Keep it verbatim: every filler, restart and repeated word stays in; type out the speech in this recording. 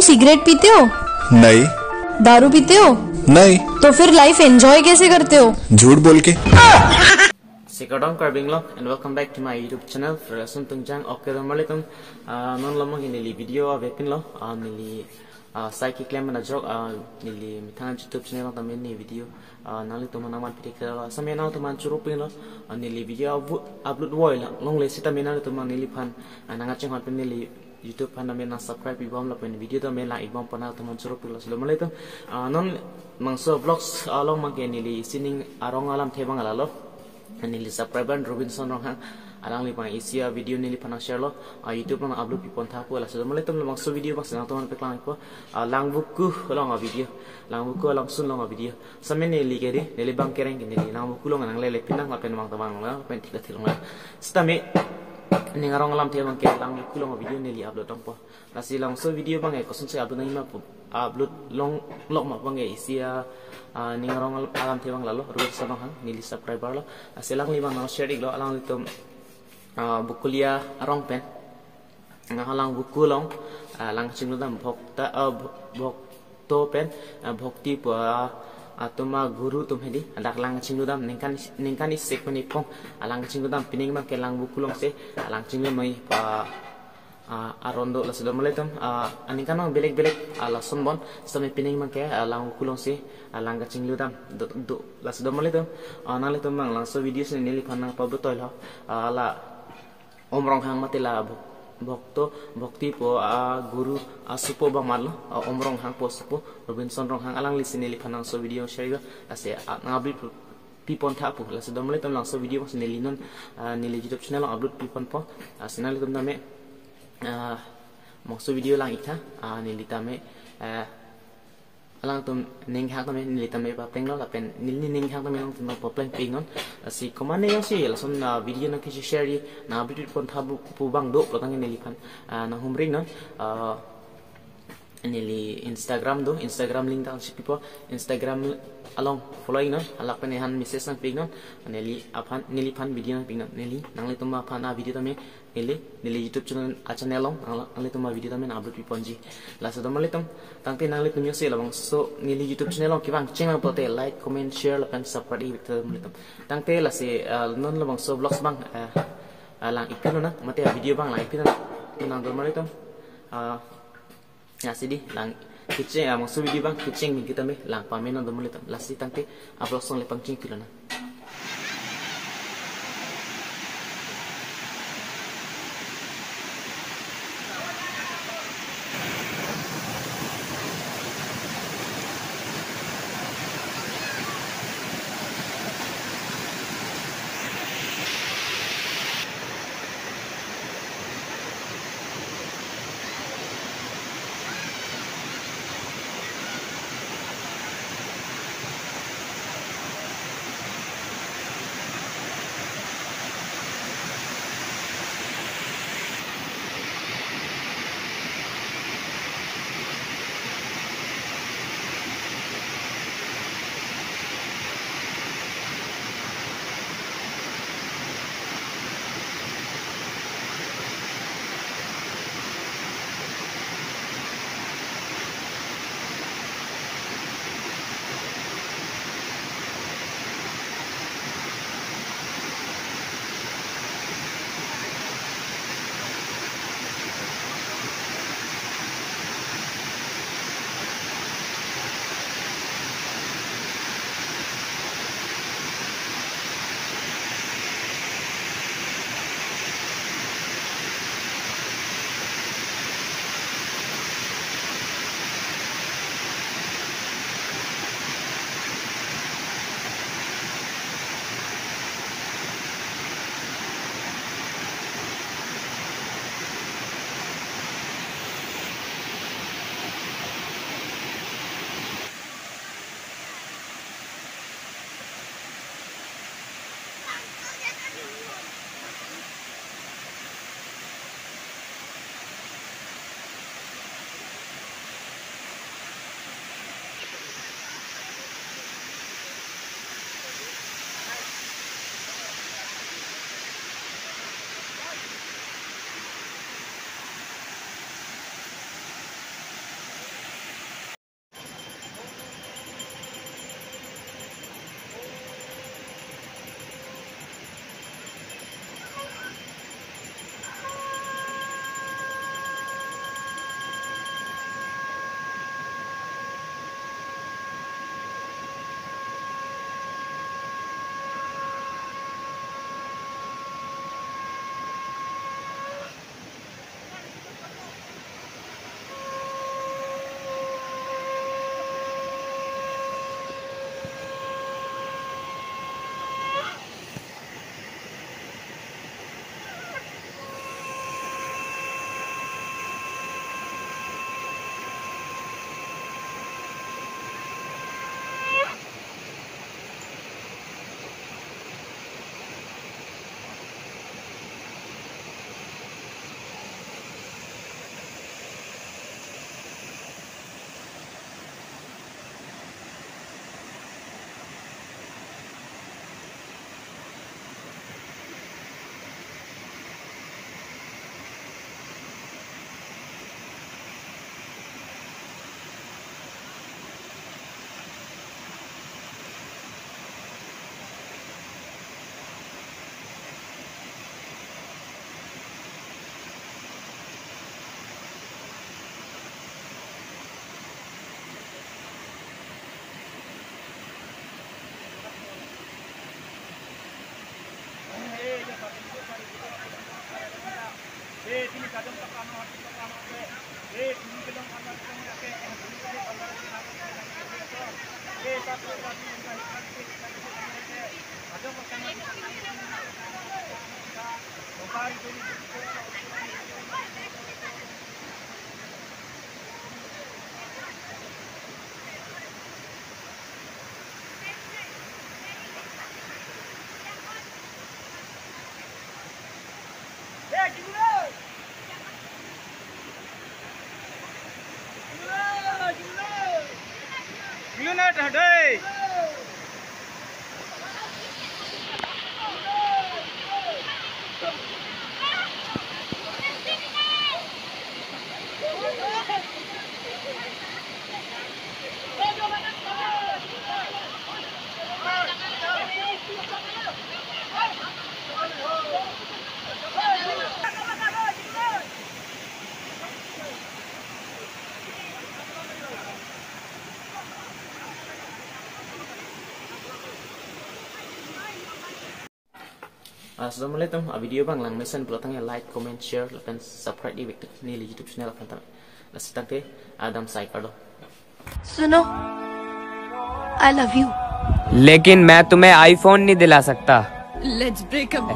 सिगरेट पीते हो? नहीं। दारू पीते हो? नहीं। तो फिर लाइफ एंजॉय कैसे करते हो? झूठ बोल के। Sikardom Karbi Anglong and welcome back to my YouTube channel, Ferasun Tungjang. Okay, dom malitum, ah, non lamang neli video avepinlo, ah, neli, ah, sai keklem ajok, ah, neli methang YouTube channel along tame neli video, ah, nanglitum nangman pitik lo, same nanglitum choro pinlo, ah, neli video upload, upload voi la, longle sitame nanglitum neliphan, ah, nangchinghon pin neli YouTube aphan tame nang subscribe pibom lapen video tame lang-ikbom pu nangtum choro pinlo, lasi dom malitum. Ah, non labangso vlogs along abangke neli isi ning arong alamthe abang lalo. Neli subscriber Robinson Ronghang, alangli abang isi a-video neliphan nang share lo. Ah, YouTube along upload pipon tha pu, lasi dom malitum labangso video abang si nangtum aphan paklang-ikpo. Ah, Langvoku along a-video. Langvoku alangsun along a-video. Same neli keri, neli abang kereng ke neli Langvoku along nanglele pinang lapen abang tabang la, lapen thik thilong la. Sitame ning arong alamthe abangke Langvoku along a-video neli upload longpo. Lasi labangso video abangke kosonsi upload nangji ma pu, upload longlok ma abangke isi a, ah, ning arong al-, alamthe abang lalo, Robinson Ronghang, neli subscriber lo. Lasi alangli abang nang share-iklo, alanglitum, ah, Bokolia arong pen. Nang Langvoku along, ah, lang chingludam Bhokta, ah, Bho-, Bhokto pen, ah, Bhokti pu, ah, atum aguru atum hedi, dak lang chingludam ningkan, ningkan isi pen ipong, ah, lang chingludam pining abangke Langvoku alongsi, ah, lang chinglu noi pa, ah, aron do, lasi dom malitum, ah, aningkan abang belek belek, ah, lason bon, sitame pining abangke, ah, Langvoku alongsi, ah, lang kachingludam do, do, lasi dom malitum, ah, nanglitum abang labangso video si neliphan nang pabutoi lo, ah, la Om Ronghang mate la Bhok-, Bhokto, Bhokti pu, ah, guru, ah, asopo abang matlo, ah, Om Ronghang pu asopo, Robinson Ronghang, alangli si neliphan labangso video share-iklo, lasi, ah, nang upload pipon tha pu, lasi dom malitum labangso video abang si neli non, ah, neli YouTube channel along upload piponpo, ah, si nanglitum tame, ah, labangso video lang-ik tha, ah, neli tame, ah, alangtum ninghak tame neli tame paplenglo lapen neli ninghak tame alangtum papleng pik non. Lasi komatne jongsi lason, ah, video nang kisi share-ji, nang upload pipon tha pu, pu abang do, pulo tangte neliphan, ah, nang humri non. Ah, neli Instagram do, Instagram link tang si pipo, Instagram along follow-ik non, alak pen ne han message nang pik non, neli aphan, neliphan video nang pik non, neli nanglitum aphan a-video tame, neli, neli YouTube channel, a-channel along, nang, nanglitum a-video tame nang upload piponji. Lasi dom malitum, tangte nanglitum jongsi labangso neli YouTube channel along kevang cheng abang pulote like, comment, share lapen subscribe-ik tha dom malitum. Tangte lasi, ah, non labangso vlogs abang, ah, ah, lang-ik pinlo nang, mate a-video abang lang-ik pinlo nang, nang dom malitum. Ah, lasi di, lang kecheng, ah, labangso video abang kecheng pen ke tame lang pame non dom malitum. Lasi tangte a-vlogs along le pangcheng pinlo nang. Assalamualaikum, a video abang lang mesen pulo tangte like, comment, share, lapen subscribe di bek neli YouTube channel aphan tame. Lasi tangte, adam sai kardom. सुनो, I love you. लेकिन मैं तुम्हें आईफोन नहीं दिला सकता। Let's breakup.